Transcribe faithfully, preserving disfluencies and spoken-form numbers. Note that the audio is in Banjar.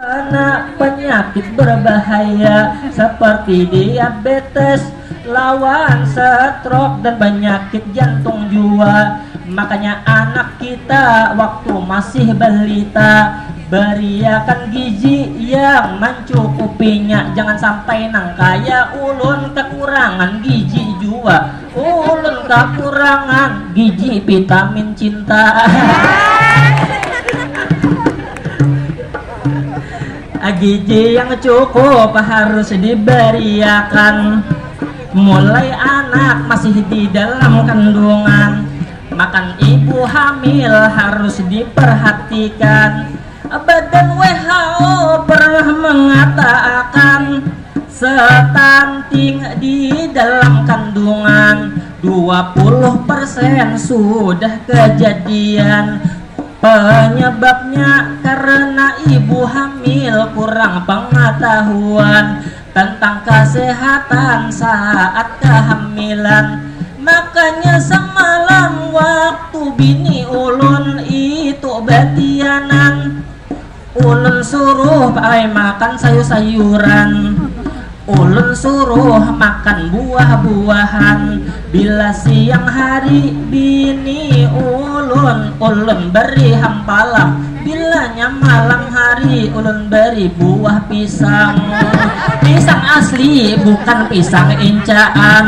Karena penyakit berbahaya seperti diabetes, lawan stroke dan penyakit jantung jua. Makanya anak kita waktu masih balita, bariakan gizi yang mancukupinya. Jangan sampai nang kaya ulun kakurangan gizi jua. Ulun kakurangan gizi vitamin cinta. Gizi yang cukup harus diberiakan. Mulai anak masih di dalam kandungan, makan ibu hamil harus diperhatikan. Badan W H O pernah mengatakan, stunting di dalam kandungan dua puluh persen sudah kejadian. Penyebabnya karena ibu hamil kurang pengetahuan tentang kesehatan saat kehamilan. Makanya semalam waktu bini ulun itu batianan, ulun suruh ai makan sayur-sayuran. Ulun suruh makan buah-buahan. Bila siang hari bini ulun, ulun beri hampalam. Bilanya malam hari ulun beri buah pisang. Pisang asli, bukan pisang incaan.